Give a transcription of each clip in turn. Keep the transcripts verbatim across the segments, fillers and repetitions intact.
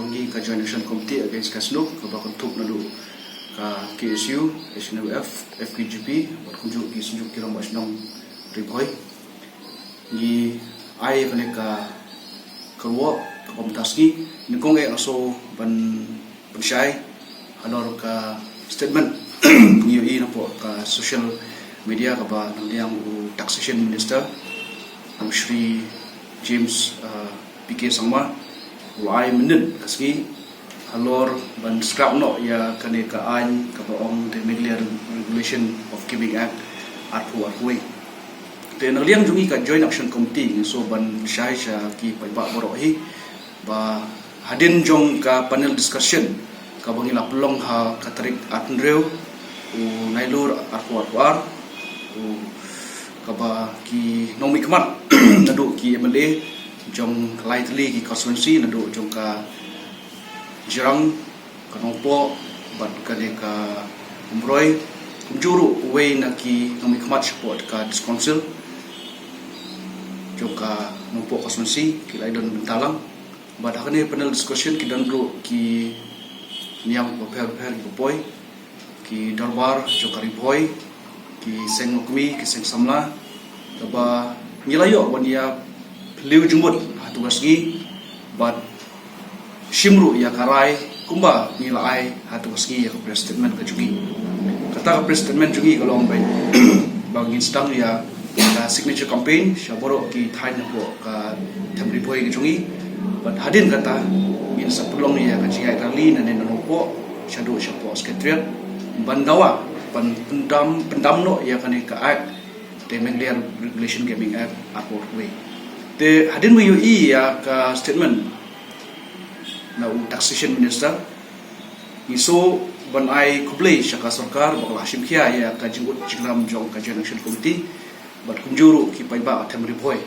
Ngi ka Joint Action Committee against casino, kaba kynthup naduh ka K S U, H N L F, F K J P, bad kumjuh ki Synjuk ki Rangbah Shnong Ri Bhoi, ngi ai kane ka kyrwoh kaba mynta sngi. Nyngkong eh nga sngew ban pynshai halor ka statement ngi ïohi napoh ka social media kaba nangdang u Taxation Minister, u Shri James, uh, P K Sangma, u la ai mynnin ka sngi halor ban scrap noh ïa kane ka aiñ kaba ong The Meghalaya Regulation of Gaming Act arphew arphew wei. Te na liang jong ngi ka Joint Action Committee ngi sngew ban shai sha ki paidbah baroh hi ba hadien jong ka panel discussion kaba ngi la pynlong ha ka tarik arphew hynriew u Nailur arphew arphew ar, u kaba ki nongmihkhmat naduh ki M L A jong ka lai tylli ki constituency, naduh jong ka Jirang, ka Nongpoh bad kane ka Umroi, kumjuh ruh uwei na ki nongmihkhmat shapoh ka District Council jong ka Nongpoh constituency, ki la ïadon bynta lang. Bad ha kane panel discussion ki don ruh ki niam bapher bapher kiba poi, ki dorbar jong ka Ri Bhoi, ki seng nongkmie, ki seng samla, kaba ngi la ïoh ban ïa phylliew jingmut ha katu ka sngi bad shim ruh ïa ka rai kumba ngi la ai ha katu ka sngi ïa ka press statement ka jong ngi. Kata ka press statement jong ngi ka long ba, ba ngin sdang ïa ka signature campaign sha baroh ki thaiñ hapoh ka Them Ri Bhoi ka jong ngi. Bad hadien kata ngin sa pynlong ïa ka jingïaid rally nangne na Nongpoh shaduh shapoh Secretariat ban dawa ban pyndam, pyndam noh ïa kane ka Act, The Meghalaya Regulation Gaming Act arphew arphew wei. Te hadien ba ïohi ïa ka statement na u Taxation Minister, ngi sngew ban ai khublei sha ka sorkar ba ka la shim khia ïa ka jingud jingnam jong ka Joint Action Committee bad kumjuh ruh ki paidbah Them Ri Bhoi.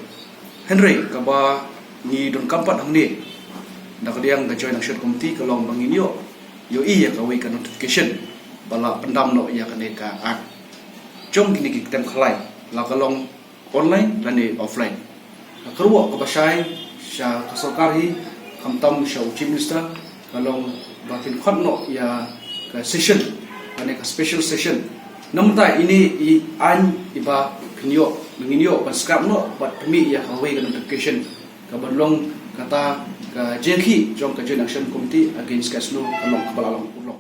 Hynrei kaba ngi donkam pat hangne na ka liang ka Joint Action Committee ka long ba ngin ïoh, ïohi ïa kawei ka notification ba la pyndam noh ïa kane ka Act jong kine ki kyntem khalai, la ka long online lane offline. Ka kyrwoh kaba shai sha ka sorkar hi, khamtam sha u Chief Minister, ka long ba kin khot noh ïa ka session, kane ka special session. Namar ine i aiñ iba kin ïoh, ngin ïoh ban scrap noh bad pynmih ïa kawei ka notification kaban long kata ka jingïakhih jong ka Joint Action Committee against casino ka long kaba la long urlong.